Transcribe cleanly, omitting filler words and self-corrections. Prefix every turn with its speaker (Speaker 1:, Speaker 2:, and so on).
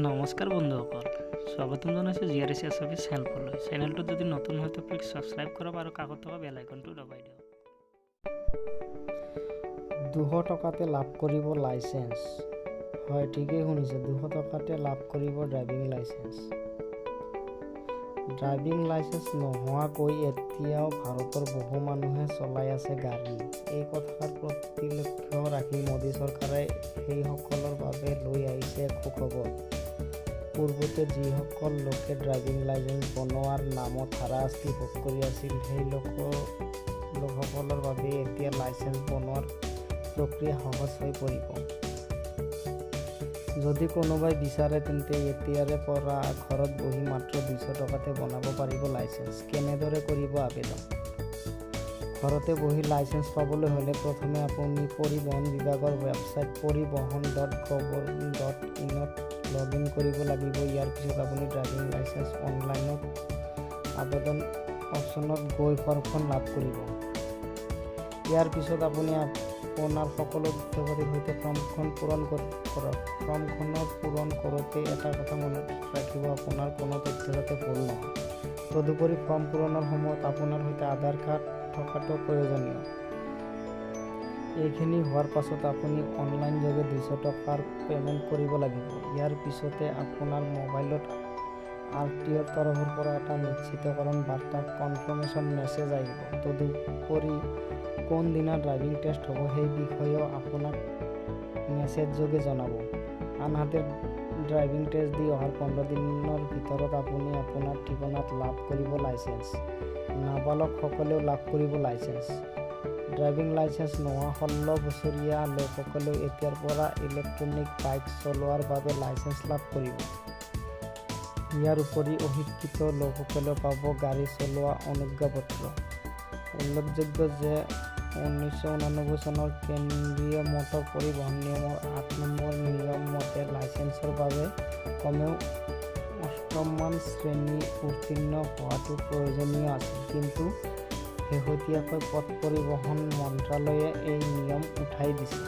Speaker 1: নমস্কাৰ বন্ধুসকল, স্বাগতম জনাইছোঁ জি আৰ এছ আছামিজ হেল্পলৈ। চেনেলটোত যদি নতুন হয় তো প্লিজ ছাবস্ক্ৰাইব কৰক আৰু কাষত থকা বেল আইকনটো দবাই দিয়ক।
Speaker 2: 200 টকাতে লাভ কৰিব লাইচেন্স। হয়, ঠিকেই শুনিছে, 200 টকাতে লাভ কৰিব ড্ৰাইভিং লাইচেন্স। ড্ৰাইভিং লাইচেন্স নোহোৱাকৈ এতিয়াও ভাৰতৰ বহু মানুহে চলাই আছে গাড়ী। এই কথাৰ প্ৰতি লক্ষ্য ৰাখি মোদী চৰকাৰে সেইসকলৰ বাবে লৈ আহিছে এক সুখবৰ। পূৰ্বতে যিসকল লোকে ড্ৰাইভিং লাইচেন্স বনোৱাৰ নামত হাৰাশাস্তি ভোগ কৰি আছিল, সেই লোকসকলৰ বাবে এতিয়া লাইচেন্স বনোৱাৰ প্ৰক্ৰিয়া সহজ হৈ পৰিব। যদি কোনোবাই বিচাৰে তেন্তে এতিয়াৰে পৰা ঘৰত বহি মাত্ৰ 200 টকাতে বনাব পাৰিব লাইচেন্স। কেনেদৰে কৰিব আবেদন? ঘৰতে বহি লাইচেন্স পাবলৈ হ'লে প্ৰথমে আপুনি পৰিবহণ বিভাগৰ ৱেবছাইট পৰিবহণ.গভ.ইনত লগ ইন কৰিব লাগিব। ইয়াৰ পিছত আপুনি ড্ৰাইভিং লাইচেন্স অনলাইনত আবেদন অপশ্যনত গৈ ফৰ্মখন লাভ কৰিব। ইয়াৰ পিছত আপুনি আপোনাৰ সকলো তথ্য-পাতিৰ সৈতে ফৰ্মখন পূৰণ কৰক। ফৰ্মখনৰ পূৰণ কৰোঁতে এটা কথা মনত ৰাখিব, আপোনাৰ কোনো তথ্য যাতে ভুল নহয়। তদুপৰি ফৰ্ম পূৰণৰ সময়ত আপোনাৰ সৈতে আধাৰ কাৰ্ড থকাটো প্ৰয়োজনীয়। এইখিনি হোৱাৰ পাছত আপুনি অনলাইনযোগে 200 টকাৰ পে'মেণ্ট কৰিব লাগিব। ইয়াৰ পিছতে আপোনাৰ মোবাইলত আৰ টি অ'ৰ তৰফৰ পৰা এটা নিশ্চিতকৰণ বাৰ্তা, কনফাৰ্মেশ্যন মেছেজ আহিব। তদুপৰি কোনদিনা ড্ৰাইভিং টেষ্ট হ'ব, সেই বিষয়েও আপোনাক মেছেজযোগে জনাব। আনহাতে ড্ৰাইভিং টেষ্ট দি অহাৰ 15 দিনৰ ভিতৰত আপুনি আপোনাৰ ঠিকনাত লাভ কৰিব লাইচেন্স। নাবালকসকলেও লাভ কৰিব লাইচেন্স। ড্ৰাইভিং লাইচেন্স নোহোৱা 16 বছৰীয়া লোকসকলেও এতিয়াৰ পৰা ইলেক্ট্ৰনিক বাইক চলোৱাৰ বাবে লাইচেন্স লাভ কৰিব। ইয়াৰ উপৰি অশিক্ষিত লোকসকলেও পাব গাড়ী চলোৱা অনুজ্ঞাপত্ৰ। উল্লেখযোগ্য যে 1989 চনৰ কেন্দ্ৰীয় মটৰ পৰিবহণ নিয়মৰ 8 নম্বৰ নিয়ম মতে লাইচেন্সৰ বাবে কমেও অষ্টমমান শ্ৰেণী উত্তীৰ্ণ হোৱাটো প্ৰয়োজনীয় আছিল। কিন্তু শেহতীয়াকৈ পথ পৰিবহণ মন্ত্ৰালয়ে এই নিয়ম উঠাই দিছে।